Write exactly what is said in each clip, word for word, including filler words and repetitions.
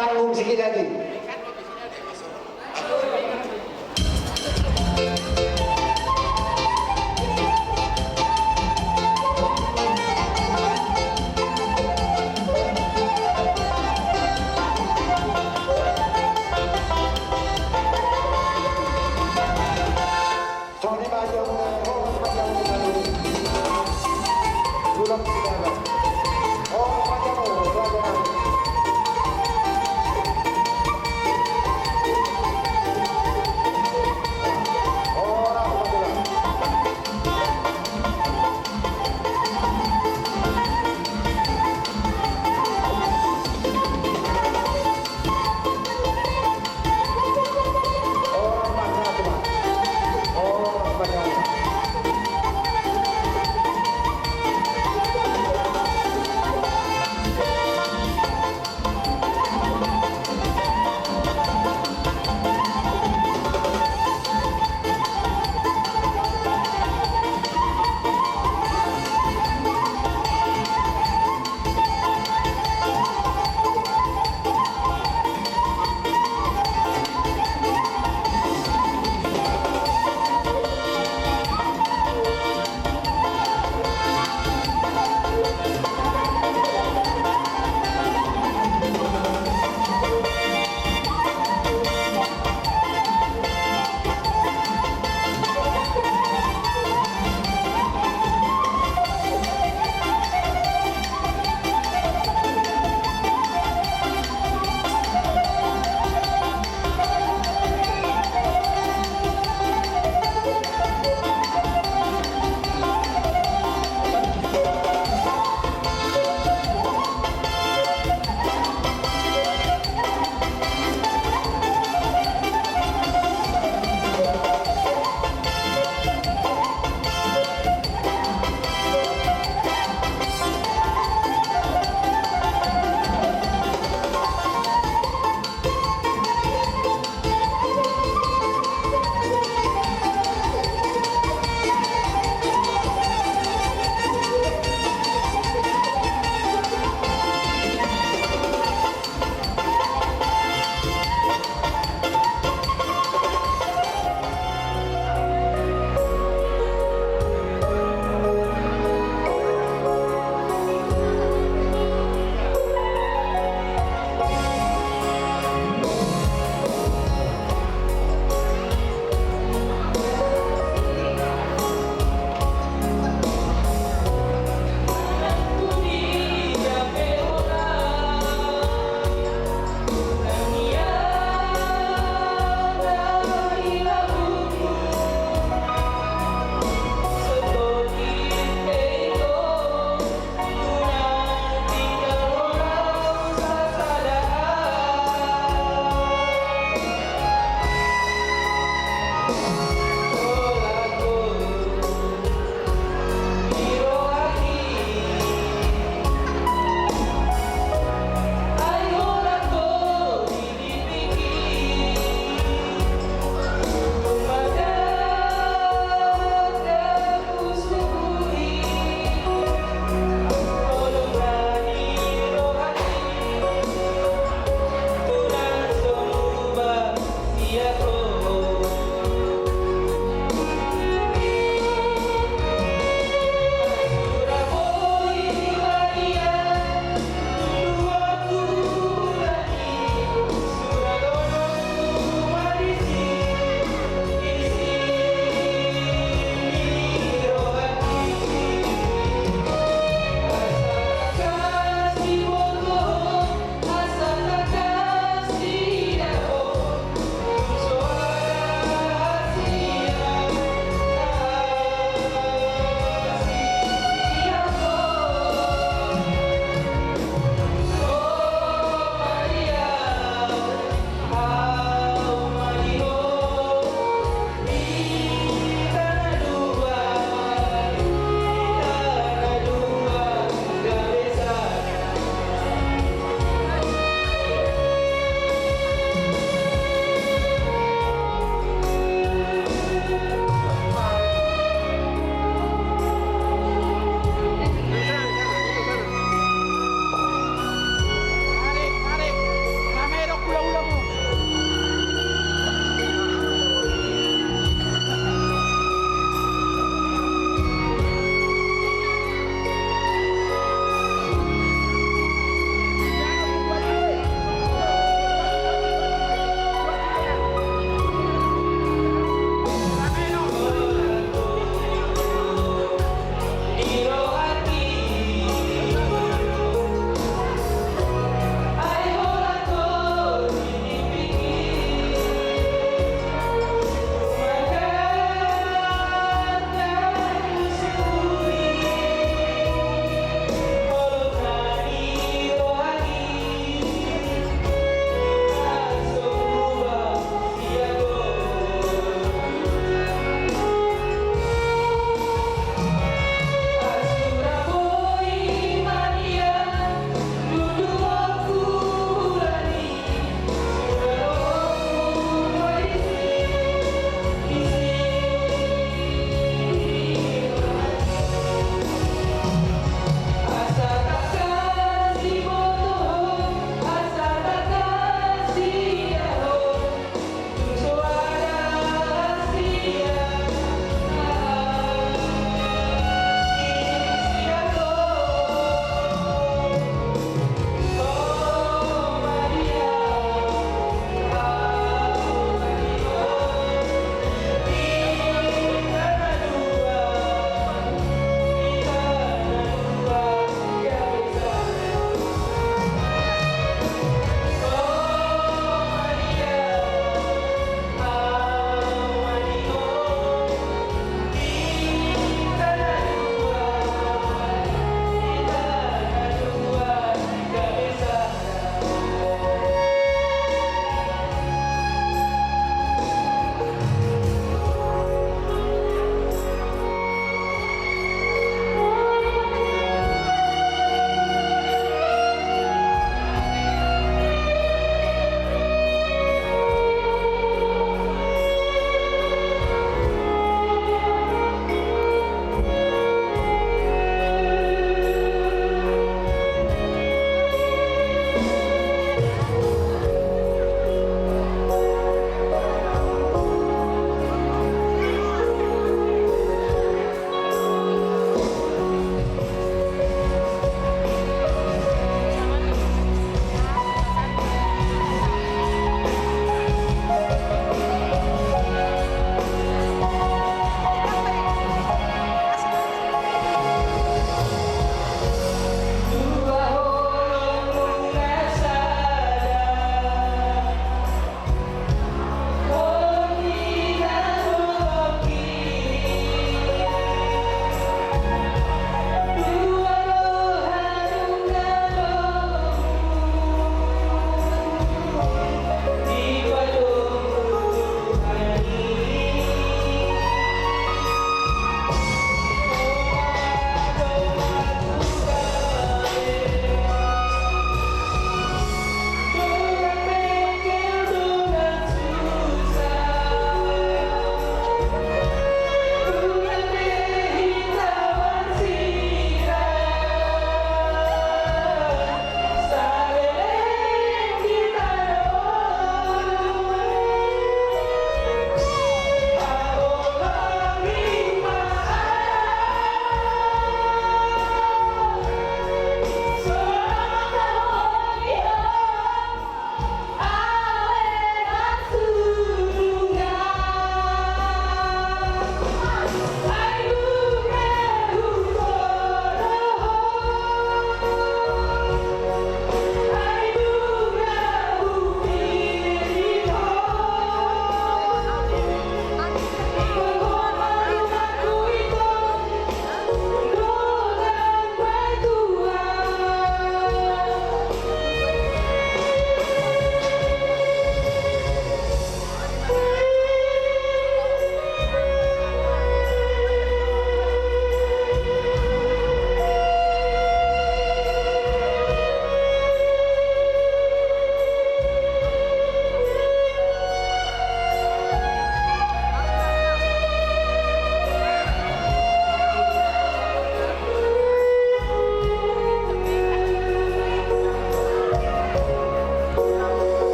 Tanggung si Giladi.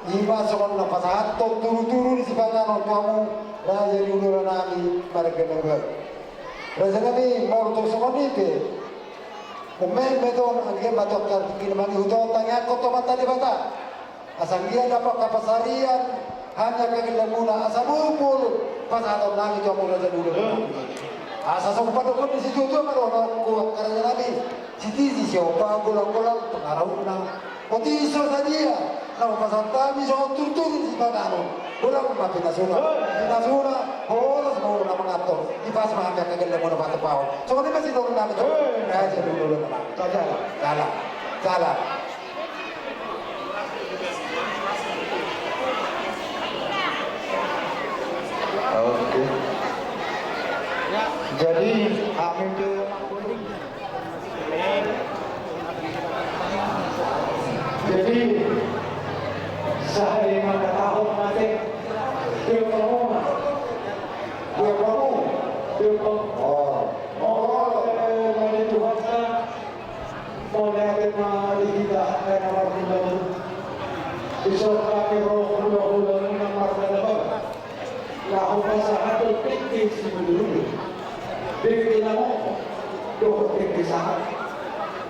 I ma songon na pasahathon turu-turu ni sipanganon tu hamu raja ni ulaon nami marga Nababan. Raja nami, molo tung songon i pe, umbahen ma i on, anggiat ma tung angka tingki na mangihut on tangiangkon tu Amanta Debata. Asa anggiat dapot hampasarian hami angka gellengmuna, asa molo pasahaton nami tu hamu raja ni ulaon nami. Asa songon pandohan ni situatua ma dohononku angka raja nami. Sititi siopat golang-golang pangarahutna. Otik so sadia na hupasahat hami songon turu-turu ni sipanganon. Golang ma pinasuna, pinasuna, horas ma ulaon na manganhon. Dipasu ma hami angka gellengmuna patupahon. Songon i ma sidohonon nami tu raja ni ulaon nami. Jala, jala, jala. Oke. Jadi, amin tu. Jadi, sahali mangkatahon mate, dia kamu, dia kamu, dia kamu. Oh. Oh, eh, mari Tuhan, mauliate ma di hita angka na marhula-hula. Dison hami ro hulahula muna marhula-hula. Laho pasahathon dengke simudurudur. Dengke na moko dohot dengke sahat.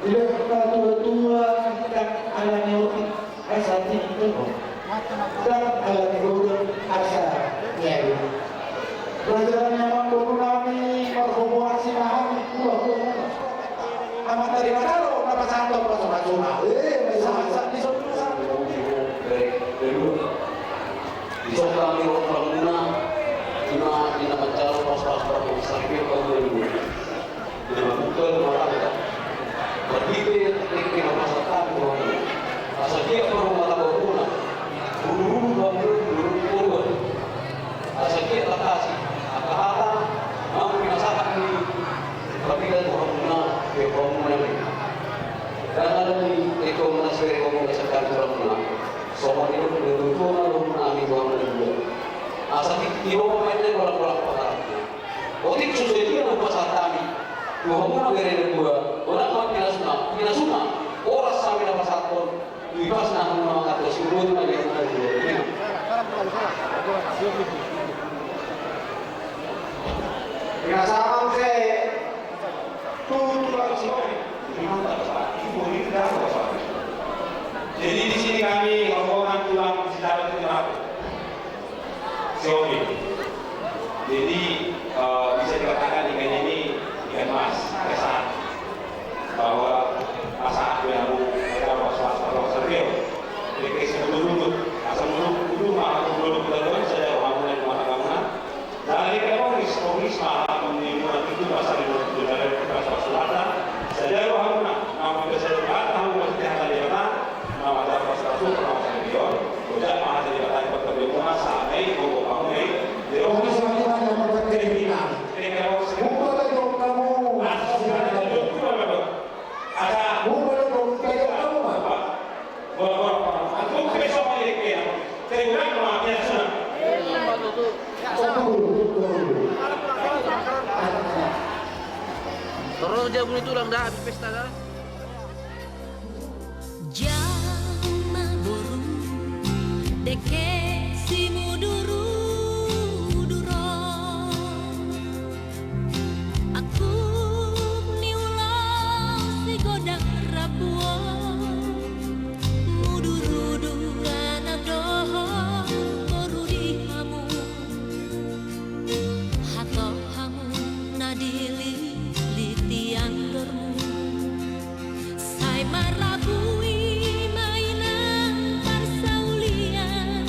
Dilehon na tua-tua hita ala ni otik. Asa tingki on. Ndang ala ni godang asa ni ari. Raja ni amang boru nami marhobas ni hami hulahula. Amanta Debata do na pasahathon pasu-pasuna. Eh, sahat-sahat di son. Dison hami ro hulahula, ima di na manjalo pasu-pasu, pasu-pasu, sampe pasu-pasu. Di na mamungka rumah tangga. Marhite dengke na hupasahat hami tu hamuna. Asa anggiat ma rumah tanggamuna rudu-rudu, hamuna rudu-rudu. Asa anggiat tangkas i angka hata na pinasahat ni Raja i tu hamuna, tu hamuna i. Ndang ala ni dengke na sere hamuna sangkali tu hamuna. Songon i do dengke na dohononnami tu hamuna. Asa tingki on ma i golang-golang pangarahutna. Otik so sadia na hupasahat hami tu hamuna bere ni dua, godang ma pinasuna, pinasuna, horas hami na pasahathon, tu ibasna hamuna manganhon, siboto ma di hamuna dua. Pinasahat se tu tulang si Robi. Jadi di sini kami rombongan tulang si Taro Tengah. Siomi. Jadi, eh, bisa dikatakan ikan ini ikan mas, pada saat bahwa pasahat dia mau, kita mau suas, mau suas, dia. Jadi, sebelum-belum, asal belum, belum, belum, belum, belum, saya mau mulai rumah tangga mana. Jadi, kalau komunis, komunis, mah, komunis, itu pasal lima puluh tujuh dari kita suas, suas, saya mau mana, mau kita saya, mau kita saya, Nama dapat satu permasalahan dia, ucap mah jadi kata yang bekerja muna sampai mau bangun ni. Jadi, oh, ini semua kita yang bekerja di mana? Ini kalau semua kita dong kamu. Ada. Bukan dong, kayak kamu apa? Buat orang, orang. Aku besok ini kayak. Saya bilang, maaf ya, sudah. Torus jabu ni tulang dah habis pesta dah. Jauma boru, dengke simudurudur on. Agung ni ulaon sigodang rambu on. Mudurudur anak dohot boru di hamu. Hatop hamu na dililiti andormu. Sai marlabui ma inang parsaulian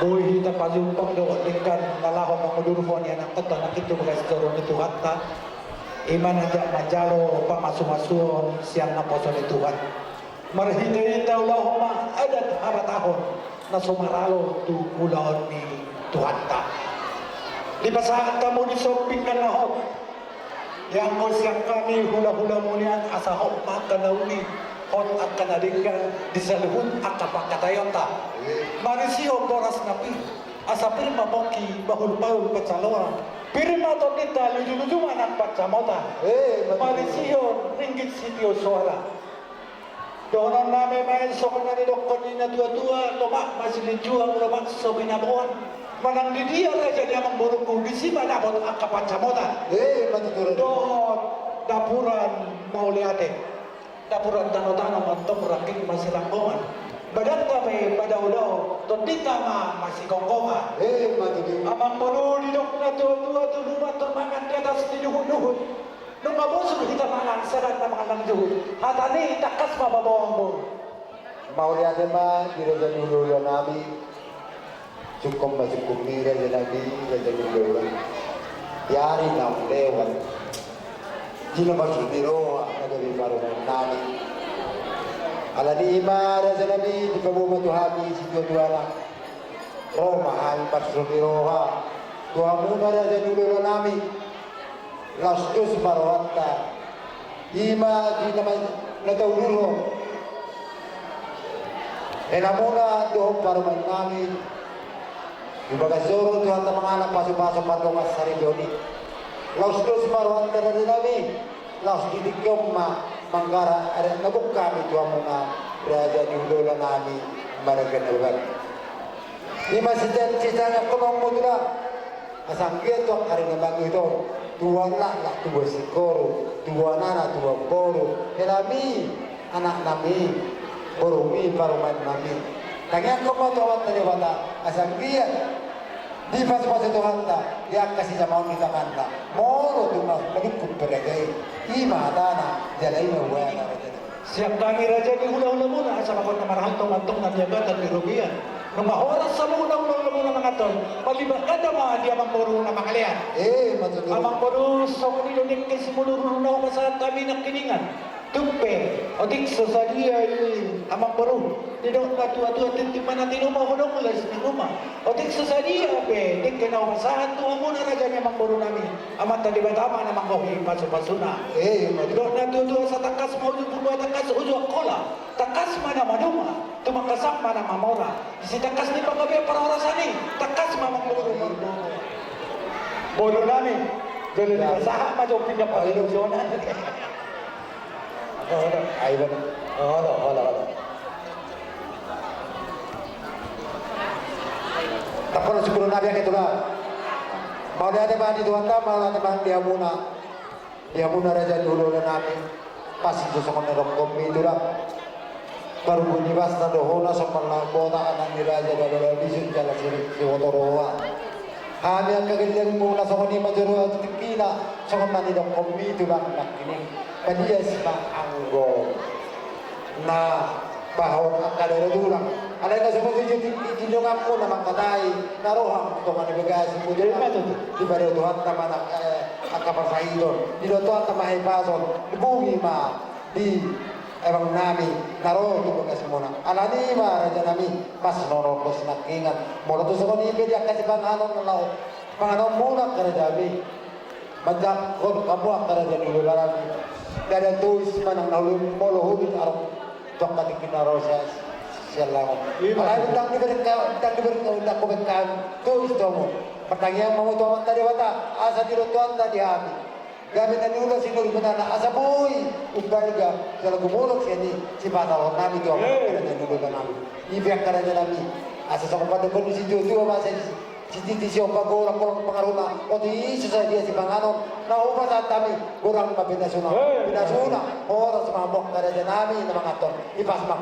Boi hita pajumpang dohot denggan na laho mangudurhon ianakhonta nangkin tu bagas joro ni Tuhanta, i ma na manjalo pamasumasuon sian naposo ni Tuhan. Marhitehite ulaon ma adat habatahon na so maralo tu ulaon ni Tuhanta. Dipasahat hamu di son pinggan na hot. Ianggo sian hami hulahula muna on, asa hot ma angka na uli, hot angka na denggan di saluhut angka pangkataionta. Marisihon boras na pir, asa pir ma pongki, bahulbahul pansamotan. Pir ma tondinta, lujuluju ma nang pansamotan. Marisihon ringgit sitio soara. Dohononnami ma i songon na nidokkon ni natuatua: Lomak ma silinjuang, lomak so binaboan. Manang di dia raja ni amangborungku, disi ma dapot angka pansamotan. Dohot dapotan mauliate. Dapotan tanotano ma antong, rangging ma silanggongan. Badanta pe padaodao, tondinta ma masigonggongan. Amangboru, didok natuatua: Tubu ma tor mangan di atas ni duhutduhut. Nunga bosur hita mangan, sada na mangan nang juhut. Hata ni i tangkas ma paboa, amangboru. Mauliate ma di raja ni hulahulanami. Sungkun ma sungkunmi, rajanami, raja ni hulahulanami. Di ari naung lewat, di na marsuru ni roha na gabe parumaennami. Alani i ma, rajanami, dipaboa ma tu hami situatuana. Ro ma hami marsuru ni roha tu hamuna, raja ni hulahulanami. Laos dos ma rohanta, i ma di na ma-, na taudurhon inanamuna dohot parumaennami. Di bagas joro Tuhanta mangalap pasupasu mardongan saripeon i. Laos dos ma rohanta, rajanami. Laos di tingki on ma manggarar adat na gok hami tu hamuna, raja ni hulahulanami, marga Nababan. I ma sita-, sitangiangkononmu, Tulang. Asa anggiat tu angka ari na mangihut on, tubuan laklak, tubuan singkoru, tubuan anak, tubuan boru, helami, anaknami, borumi, parumaennami. Tangiangkon ma tu Amanta Debata, asa anggiat dipasupasu Tuhanta di angka sijamaon ni tanganna. Molo tung na manungkun pe raja i, i ma hatana, jala i ma buhana, raja. Sian hami raja ni hulahulamuna, asa bagot na marhalto ma antong na niagatan ni robean. Nunga horas saluhut na hulahulamuna manganhon, malibat hata ma di amangboru na mangalean. Amangboru, songon i do dengke simudurudur na hupasahat hami nangkiningan. Tung pe, otik so sadia i, amangboru. Didok natuatua: Tintin ma na tinuma, hodong las ni ruma. Otik so sadia pe dengke na hupasahat tu hamuna, raja ni amangborunami, Amanta Debata ma na manggohi pasupasuna. Didok natuatua: Asa tangkas ma uju Purba, tangkas uju Angkola, tangkas ma na manuma, tumangkasan ma na mamora. Disi tangkas ni panggabean parhorasan i, tangkas ma manggoru. Borunami, jolo dipasahat ma jo pinggan pangilongan. Olo, olo. Ai, bang. Olo, olo, olo. Tapol sipuluna biang itu, Bang. Mauliate ma di Tuhanta, mauliate ma di hamuna. Di hamuna raja ni hulahulanami. Pas jo songon na didokkonmi, Tulang. Parubui ni basta do hona, somal na bota, anak ni raja, baba na bisuk, jala si, siboto roha. Hami angka gellengmu na songon i ma jolo tu tingkina, songon na nidokkonmi, Tulang, nangkining. Palias ma anggo na pahohot angka daerah, Tulang. Alai na so boi jo tingki di donganmu na mangkatai, na roham tonga ni bagasmu, Tulang. Dipadao Tuhanta ma nang, eh, angka parsahiton. Didok Tuhanta ma hahipason, dibungi ma di emangnami na ro tu bagasmuna. Alani i ma, rajanami, pas nono pos nangkingan. Molo tung songon i pe di angka sipanganon na laho panganonmuna, angka rajanami. Manjangkon hamu angka raja ni hulahulanami. Ndada tois manang na uli, molo hulit arok tu angka tingki na ro sian, sian langon. Alai ndang dibereng, ndang dibereng, ndang hubengkahon tois tu hamu. Martangiang ma hamu tu Amanta Debata, asa didok Tuhanta di hami. Gabe na niula sinur benana, asa boi umbalga jala gumolok sian i sipasahatonnami tu hamu angka raja ni hulahulanami. I pe angka rajanami, asa songon pandokon ni situatua ma, asa di sititi siompa, godang, godang pangarahutna, otik so sadia sipanganon na hupasahat hami, godang ma pinasuna, pinasuna, horas ma hamu angka rajanami na manganhon, ipas ma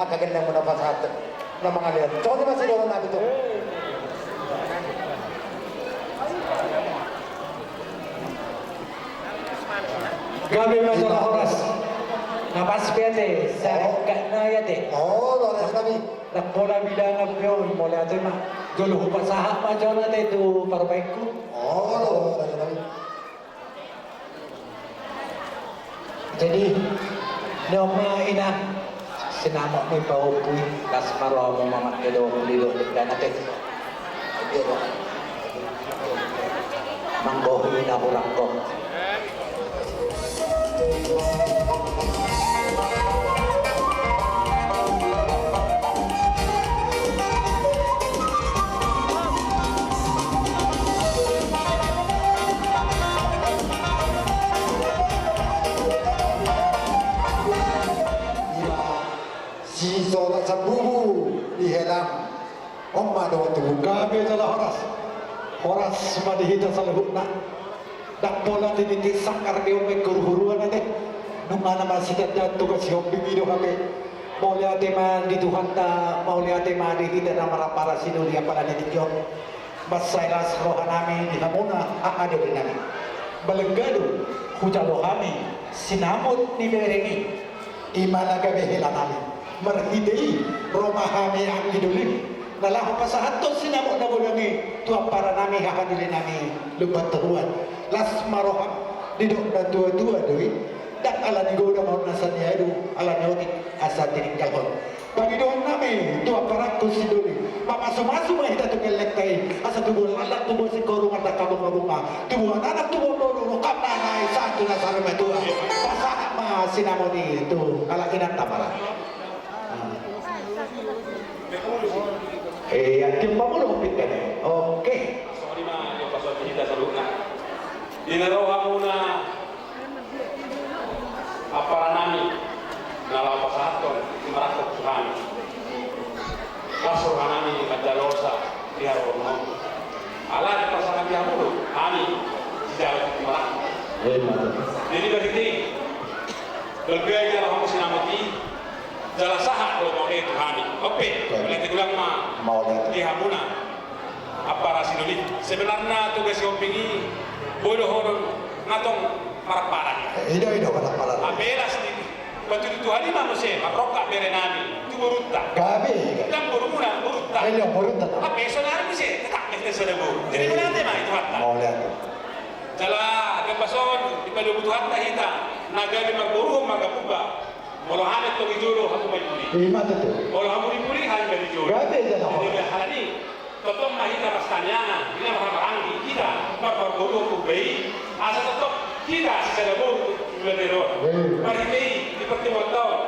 angka gellengmu na pasahathon na mangalean. Songon i ma sidohononnami tu. Gabe ma jala horas. Na pas pe ate, saringkatna i ate. Olo, horas nami. Ndang pola bilangan pe on, mauliate ma. Jolo hupasahat ma jolo ate tu parumaenku. Olo. Jadi, ni on ma inang, sinamot ni pahompu i, las ma rohamu mamangke dohot ni dohot denggan ate. Manggohi na hurang on. Ima si Sotak Sambubu di Helam. On ma dohot tubu. Gabe jala horas. Horas ma di hita saluhutna. Ndang pola tiniti sangkar di ombeng huru-huruan ate. Nunga na masitanda tugas si ombeng i do hape. Mauliate ma di Tuhanta, mauliate ma di hita na marampara sidoli apala di tingki on. Mansai las rohanami di hamuna hahadolinami. Balga do hujalo hami sinamot ni bereng i. Ima na gabe helanami. Marhite i ro ma hami anggi dolim na laho pasahathon sinamot na godang i tu amparanami hahadolinami Lumban Toruan. Las ma roham, didok na tua-tua do i. Ndang ala ni godang on asa niadu, ala ni otik asa tininggalhon. Pangidoannami tu amparanku sidoli, mamasu-masu ma hita tu gellengta i, asa tubu laklak, tubu singkoru, martangka bunga-bunga, tubu anak-anak, tubu boru, rungkap na nai sahat tu na saur matua. Pasahat ma sinamot i tu halak inanta mara. Eh, ya, tiup ma molo hompit kan. Oke. Songon i ma, di pasahat hita saluhutna. Di na ro hamuna amparanami na laho pasahathon simarangkup tu hami. Las rohanami manjalo osa di haroronmuna on. Ala dipasahat hamu do hami sijalo simarangkup. Jadi marhite i, balga jala horas sinamot i, jala sahat do mauliate tu hami. Ope, mauliate godang ma di hamuna ampara sidoli. Sebenarna tugas si ombeng i boi dohonon nga tong marampara. Ido, ido, marampara. Hape las ni patudutuduan i ma muse marrongkap berenami tu borunta. Gabe. Ndang borumuna, borunta. Ido, borunta. Hape sonari muse tetap mete sada boru. Jadi mauliate ma i Tuhanta. Mauliate. Jala gambas on dipalobi Tuhanta hita na gabe marboruhon marga Purba. Molo hami tong di jolo, hamu ma di pudi. Ima tutu. Molo hamu di pudi, hami ma di jolo. Gabe jala horas. Jadi halani tongtong ma hita martangiangan, ima marhahamaranggi hita marparboruhon Purba i, asa tongtong hita sisada boru tu joloan on. Marhite i di pertemuanta on,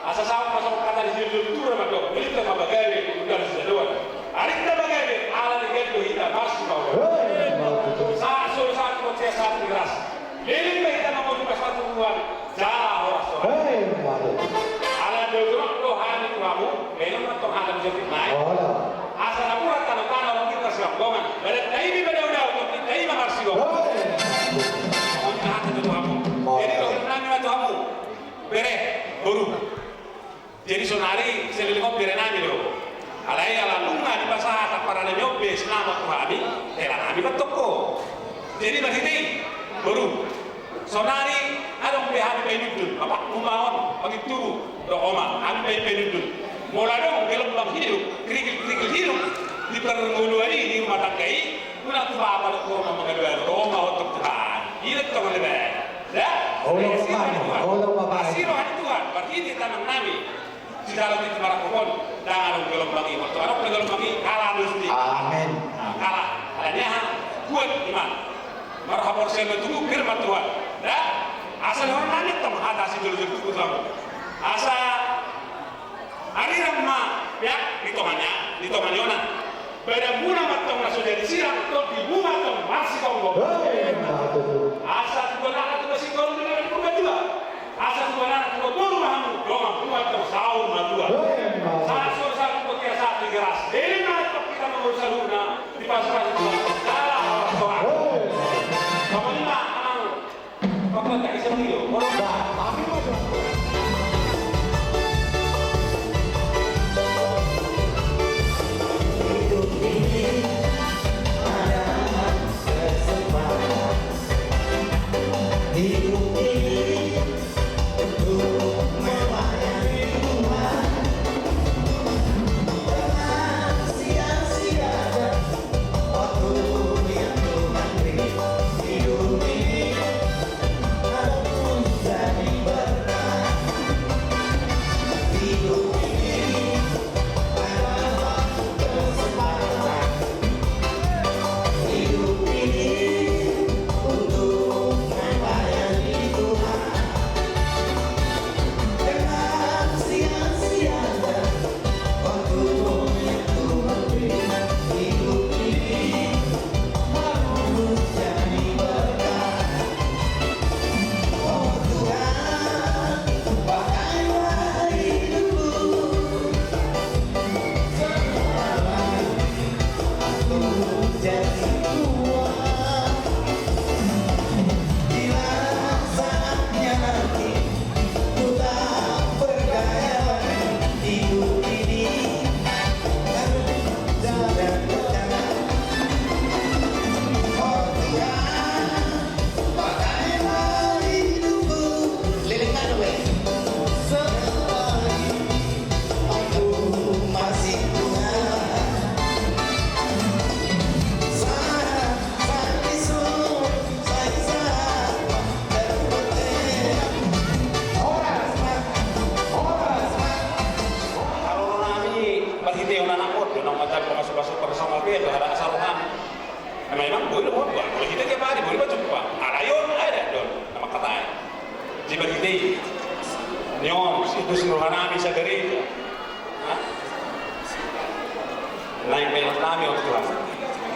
asa saut ma songon hata ni sijolo-jolo tutur mandok, melintang ma pagabe, undang sijadoan. Arinta pagabe, ala ni gabe do hita marsipaon. Sahat solu sahat tu bontean, sahat tu Tigaras. Leleng ma hita mangolu di pasahat tu Tuhan. Jala horas-horas. Ala do jonok do hami tu hamu, baenon ma tong hata muse tu nai. Asa napuran tano-tano, rongginta silambangan, badanta i ma daodao, tongginta i ma marsigomgoman. Songon i ma hata tu hamu. Jadi rohanami ma tu hamu, bere, boru. Jadi sonari saleleng on berenami do. Alai ala nunga dipasahat amparanami on be sinamot tu hami, helanami ma tong ho. Jadi marhite i, boru, sonari adong be hami painundun, bapakmu ma on, pangintubu dohot oma, hami painundun. Molo adong gelombang hidup, kerikil-kerikil hidup di parngoluan i, di rumah tangga i, unang tu bapa dohot boru mangalualu, ro ma on tong tu hami. I do tong lebanon. Olo ma, olo ma. Asi roha ni Tuhan, marhite tangiangnami. Sijalo tintin marangkup on, ndang adong gelombang i, molo adong gelombang i, kalah do sude. Amin. Kalah. Alani aha? Kuat iman. Marhaporseaon ma tubu, firman Tuhan. Da? Asa dohononnami tong hata sijolo-jolo tubu tu hamu. Asa arirang ma peak di tonga ni, di tonga ni onan. Badanmuna ma tong na so jadi sirang, tondimuna tong marsigomgoman. Asa tubuan anak, tubuan singkoru, tubuan anak, tubuan dua. Asa tubuan anak, tubuan boru ma hamu, dongan tubuan tong saur matua. Sahat solu sahat tu bontean, sahat tu Tigaras. Leleng ma tong hita mangolu saluhutna, dipasupasu Tuhan. Salah, salah. Songon i ma, amang. Gereja. Hah? Naeng menon hami, o Tuhan.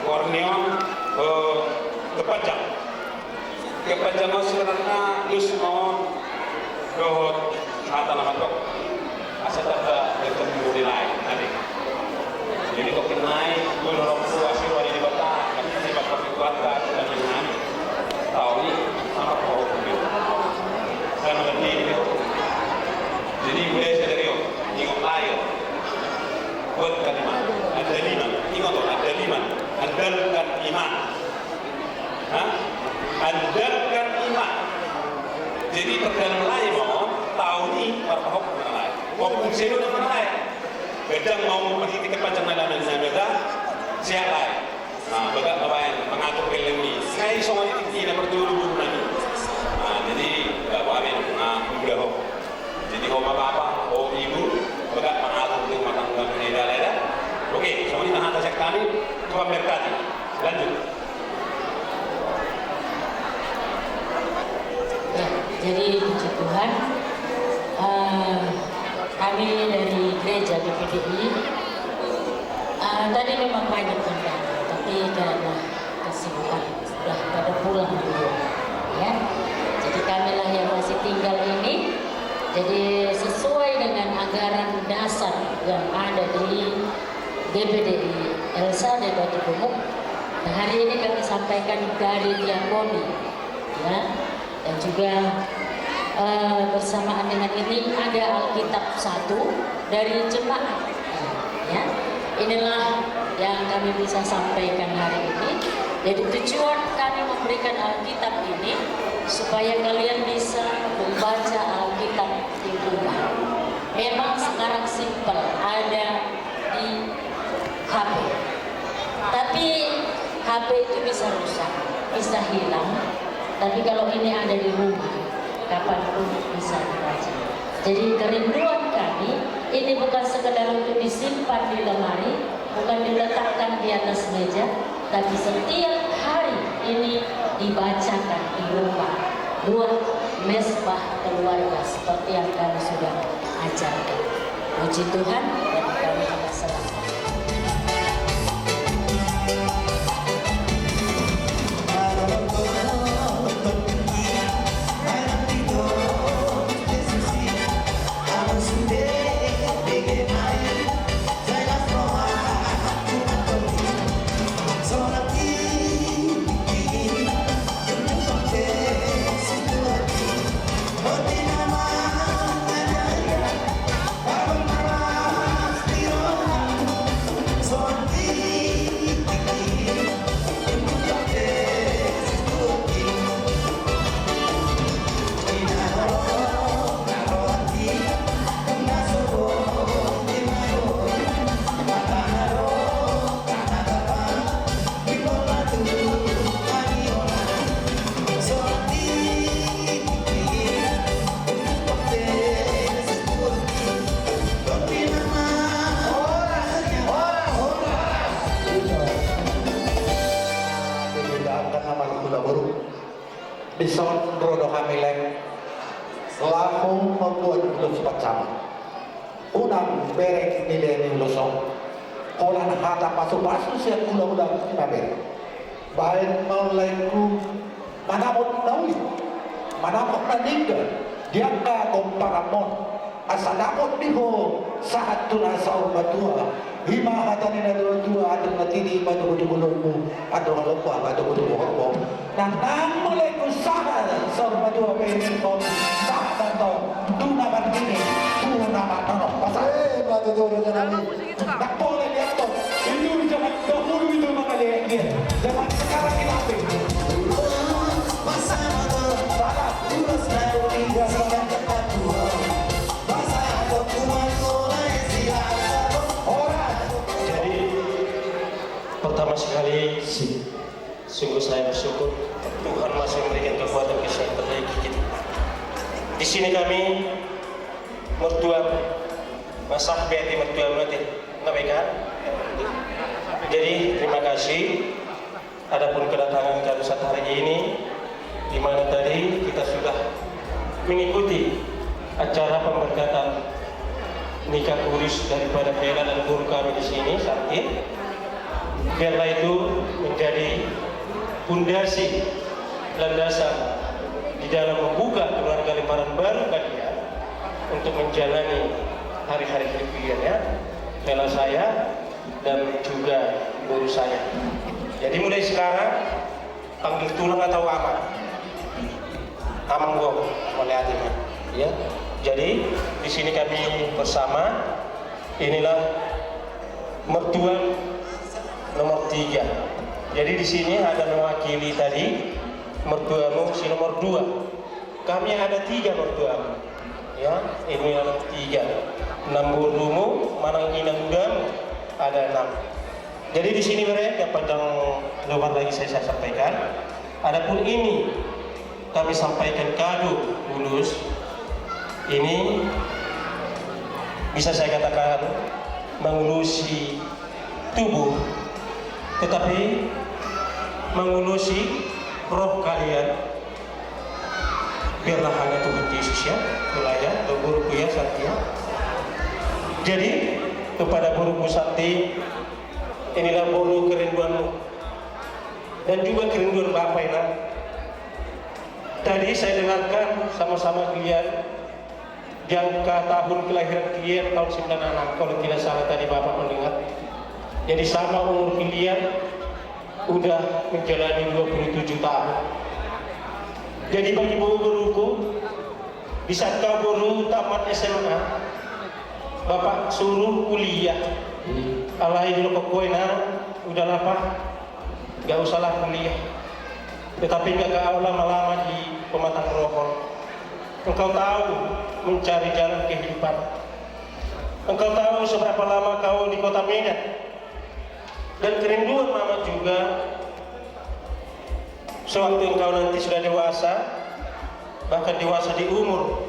Goar ni on, eh, terpanjang. Terpanjang on sebenarnya, terus on, dohot hata na mandok. Asa tamba bertemu di lain, tadi. Jadi, kok kenai, gue dorong tua, si wali di Batak, tapi si Batak itu ada, dan yang lain. Tahu ni, apa kau punya? Saya mengerti itu. Jadi, mulai dari, oh, ingat ayo. Kuatkan iman. Andal iman. Ingat, oh, andal iman. Andalkan iman. Hah? Andalkan iman. Jadi, perdalan lain, oh, tahu ni, apa kau punya lain. Kau pun selalu nama lain. Kadang mau pergi ke panjang malam yang saya minta, siap lain. Nah, bagak babaen, mengatur film ni. Saya iso mati tinggi na perlu dulu nanti. Nah, jadi, nggak apa-apa, nah, udah, ho. Jadi, ho ma bapa, ho ibu, bagak mengatur di rumah tangga, beda-beda. Oke, sama ini tahan, saya kami, Tuhan berkati. Lanjut. Ya, jadi puji Tuhan, eh, kami dari gereja G P D I, eh, tadi memang banyak yang datang, tapi karena kesibukan sudah pada pulang dulu, ya. Jadi kamilah yang masih tinggal ini, jadi sesuai dengan anggaran dasar yang ada di G P D I L S A D Batu Gumuk, nah, hari ini kami sampaikan dari diakoni, ya. Dan juga, eh, bersamaan dengan ini ada Alkitab satu dari jemaat. Ya, inilah yang kami bisa sampaikan hari ini. Jadi tujuan kami memberikan Alkitab ini supaya kalian bisa membaca Alkitab di rumah. Memang sekarang simpel, ada di H P. Tapi H P itu bisa rusak, bisa hilang. Tapi kalau ini ada di rumah, kapanpun bisa dibaca. Jadi kerinduan kami, ini bukan sekedar untuk disimpan di lemari, bukan diletakkan di atas meja, tapi setiap hari ini dibacakan di rumah. Buah mesbah keluarga seperti yang kami sudah ajarkan. Puji Tuhan, dan kami akan selamat. Dison ro do hami, Leng, laho mamboan ulos pansamotan. Unang bereng nilai ni ulos on. Holan hata pasupasu sian hulahula i ma bereng. Baen ma on, Laengku, manamot na uli, manamot na denggan di angka pomparanmon, asa dapot di ho sahat tu na saur matua. I ma hata ni natuatua: Andor na titi ma tubutubu lomo, andor na lompa ma tubutubu horbo. Nang nang mulai husahat saur matua pe, ningkon sahat antong tu na marnini, tu na marnono. Pasahat. Eh, ma tutu, raja nami. Nang pola diantong, itu di zaman dahulu itu mangalean dia. Zaman sekarang kita apa? Salah. Jadi, pertama sekali, sungguh saya bersyukur, Tuhan masih memberikan kekuatan, kesehatan bagi kita. Di sini kami mertua, masak beti mertua berarti, nggak baik kan? Jadi, terima kasih. Adapun kedatangan kami saat hari ini, di mana tadi kita sudah mengikuti acara pemberkatan Nikah kurus daripada Hela dan Burka di sini, Santi. Biarlah itu menjadi pondasi, landasan di dalam membuka keluarga lembaran baru kalian untuk menjalani hari-hari hidup kalian, ya. Hela saya dan juga boru saya. Jadi mulai sekarang, panggil tulang atau amang. Amang gok, mauliate ma. Ya. Jadi di sini kami bersama, inilah mertua nomor tiga. Jadi di sini ada mewakili tadi mertuamu si nomor dua. Kami ada tiga mertuamu. Ya, ini nomor tiga. Enam borumu, manang inang mudamu, ada enam. Jadi di sini bere, tidak panjang lebar lagi saya, saya sampaikan. Adapun ini kami sampaikan kado ulos, ini bisa saya katakan mengulosi tubuh, tetapi mengulosi roh kalian. Biarlah hanya Tuhan Yesus, ya, mulai, ya, boruku, ya, Santi, ya. Jadi kepada boruku Santi, inilah boru kerinduanmu dan juga kerinduan Bapak, Inang. Tadi saya dengarkan sama-sama kalian, di angka tahun kelahiran kalian tahun sembilan enam, kalau tidak salah tadi Bapak mendengar. Jadi sama umur kalian, udah menjalani dua puluh tujuh tahun. Jadi bagi boru-boruku, di saat kau boru tamat S M A, Bapak suruh kuliah. Alai di lokok koina, udahlah, Pak. Gak usahlah kuliah. Tetapi gak kau lama-lama di pematang rohon. Engkau tahu mencari jalan kehidupan. Engkau tahu seberapa lama kau di kota Medan. Dan kerinduan mama juga, sewaktu engkau nanti sudah dewasa, bahkan dewasa di umur,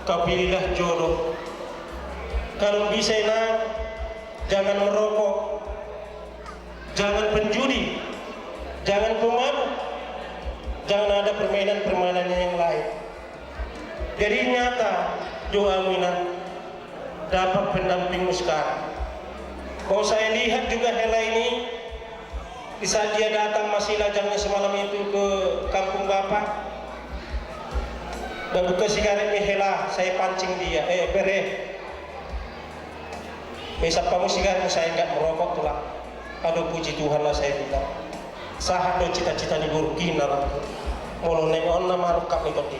kau pilihlah jodoh. Kalau bisa, Inang, jangan merokok. Jangan penjudi, jangan pemabuk, jangan ada permainan-permainannya yang lain. Jadi nyata doamu, Inang, dapat pendampingmu sekarang. Kalau saya lihat juga Hela ini, di saat dia datang masih lajangnya semalam itu ke kampung Bapak, dan buka sigaretnya Hela, saya pancing dia, eh, bere. Isap hamu sigaret, saya nggak merokok, Tulang. Aduh, puji Tuhan lah, saya bilang. Sahat do cita-cita ni borungkina lah. Molo naeng on na marungkap ni tondi.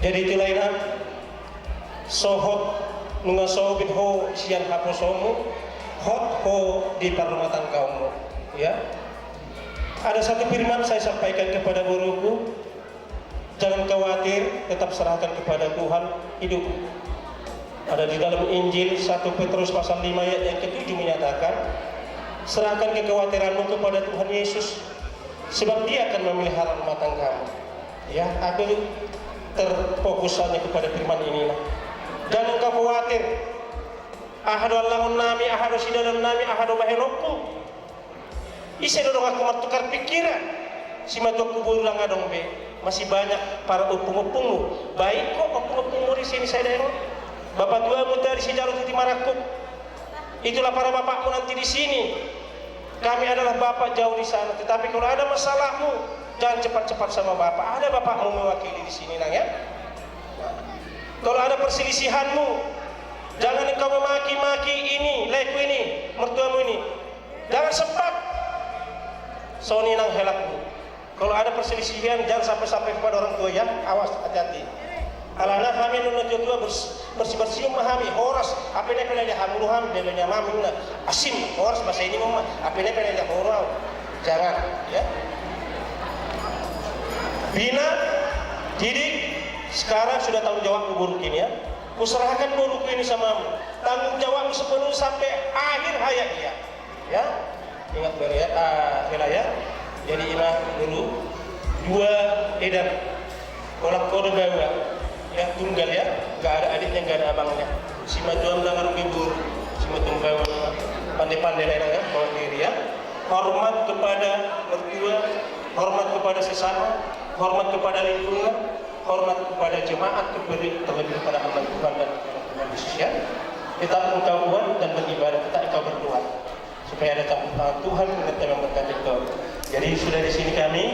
Jadi itulah, Inang, sohot nunga sobit ho sian haposomu, hot ho di parrumatanggaonmu. Ya. Ada satu firman saya sampaikan kepada boruku. Jangan khawatir, tetap serahkan kepada Tuhan hidup. Ada di dalam Injil satu Petrus pasal lima ayat yang ketujuh menyatakan, "Serahkan kekhawatiranmu kepada Tuhan Yesus, sebab Dia akan memelihara rumah tanggamu." Ya, aku terfokus hanya kepada firman ini lah. Jangan kau khawatir. Aha do allahon nami, aha do sidalan nami, aha do bahenonku. Ise do donganku martukar pikiran? Simatuangku boru ndang adong be. Masih banyak para ompung-ompungmu. Baik kok ompung-ompungmu di sini, saya daerah. Bapak tuamu tadi sijalo tuti marangkup. Itulah para bapakmu nanti di sini. Kami adalah bapak jauh di sana. Tetapi kalau ada masalahmu, jangan cepat-cepat sama bapak. Ada bapakmu mewakili di sini, Nang, ya. Kalau ada perselisihanmu, jangan engkau memaki-maki ini, laeku ini, mertuamu ini. Jangan sempat. Songon i nang helakmu. Kalau ada perselisihan, jangan sampai-sampai kepada orang tua, ya. Awas, hati-hati. Alana hami nunga tua-tua bers-, bersih-bersih ma hami, horas, hape na pala dia hamulu hami, bebenya maming na. Asin, horas bahasa ini ma, hape na pala dia horo au. Jangan, ya. Bina, didik, sekarang sudah tanggung jawabmu borungku ini, ya. Kuserahkan borungku ini sama kamu. Tanggung jawabmu sepenuh sampai akhir hayat dia. Ya, ingat baru ya, ah, Hela ya. Jadi ima dulu dua edan. Kolak kode bawa. Ya, tunggal ya. Gak ada adiknya, gak ada abangnya. Simatuam nang arung ibu. Simatuam bawa. Pandai-pandai lah ya, bawa diri ya. Hormat kepada mertua, hormat kepada sesama, hormat kepada lingkungan, hormat kepada jemaat, kepada, terlebih kepada hamba Tuhan dan Khususnya, tetap engkau kuat dan beribadah, tetap engkau berdoa supaya ada campur tangan Tuhan yang tetap memberkati engkau. Jadi sudah di sini kami,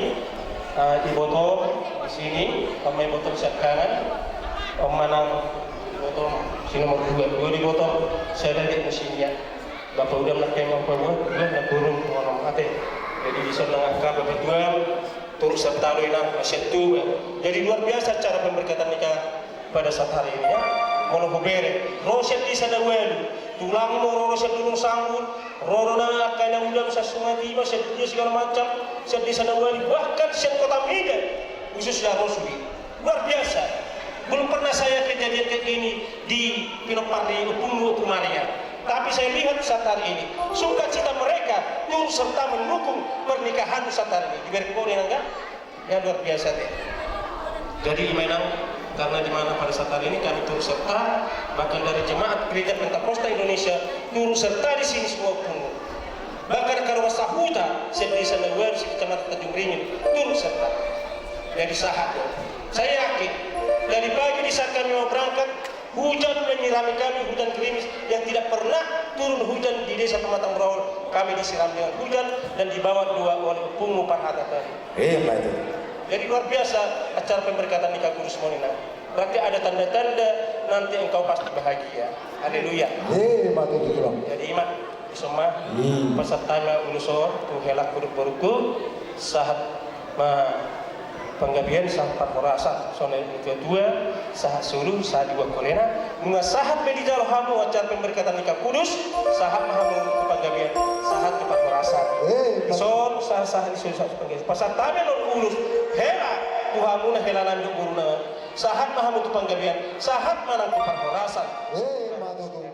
eh, ibotom di sini, kami ibotom siap kanan, Om Manang ibotom si nomor dua, dua ibotom, saya dari di sini ya. Bapak udah menekan yang bawa, dua nak burung ngonom ate. Jadi di sana angka bapak dua turut serta lo inang, masih tua. Jadi luar biasa acara pemberkatan nikah pada saat hari ini ya. Molo hubere, ro sian desa na ualu, tulang mo ro, ro sian Gunung Sanggur, ro ro na angka na ulang sa Sungai Tima, sian dia segala macam, sian desa na ualu, bahkan sian Kota Medan, khususnya ro sude. Luar biasa. Belum pernah saya kejadian kayak gini di Pinompar ni Ompung, Ompung Maria. Tapi saya lihat saat hari ini, sukacita mereka turut serta mendukung pernikahan saat hari ini. Di Berkori nangga? Ya, luar biasa deh. Jadi, memang karena di mana pada saat hari ini kami turut serta, bahkan dari jemaat Gereja Pentakosta Indonesia turut serta di sini semua pun. Bahkan kalau sahuta, sian desa na ualu, si Kecamatan Tanjung Beringin, turut serta. Jadi sahat. Saya yakin, dari pagi di saat kami mau berangkat, hujan menyirami kami, hujan gerimis yang tidak pernah turun hujan di Desa Pematang Brol, kami disiram dengan hujan dan dibawa dua oleh Ompungmu Parhata tadi. Iya, Pak, itu. Jadi luar biasa acara pemberkatan nikah kudus moni nang. Berarti ada tanda-tanda nanti engkau pasti bahagia. Haleluya. Iya, Pak, itu, Tulang. Jadi, Ima, isomma, hmm, pasahat hami ma ulos on tu hela kuduk borungku, sahat ma panggabean, sahat parhorasan, songon na nidok ni tua-tua, sahat solu, sahat di buak kolena, nunga sahat be dijalo hamu acara pemberkatan nikah kudus, sahat ma hamu tu panggabean, sahat tu parhorasan. Eh, dison, sahat, sahat di solu, sahat tu panggabean. Pasahat hami ma ulos, hela, tu hamu na hela nami dohot boruna, sahat ma hamu tu panggabean, sahat ma nang tu parhorasan. Eh, ima tutu.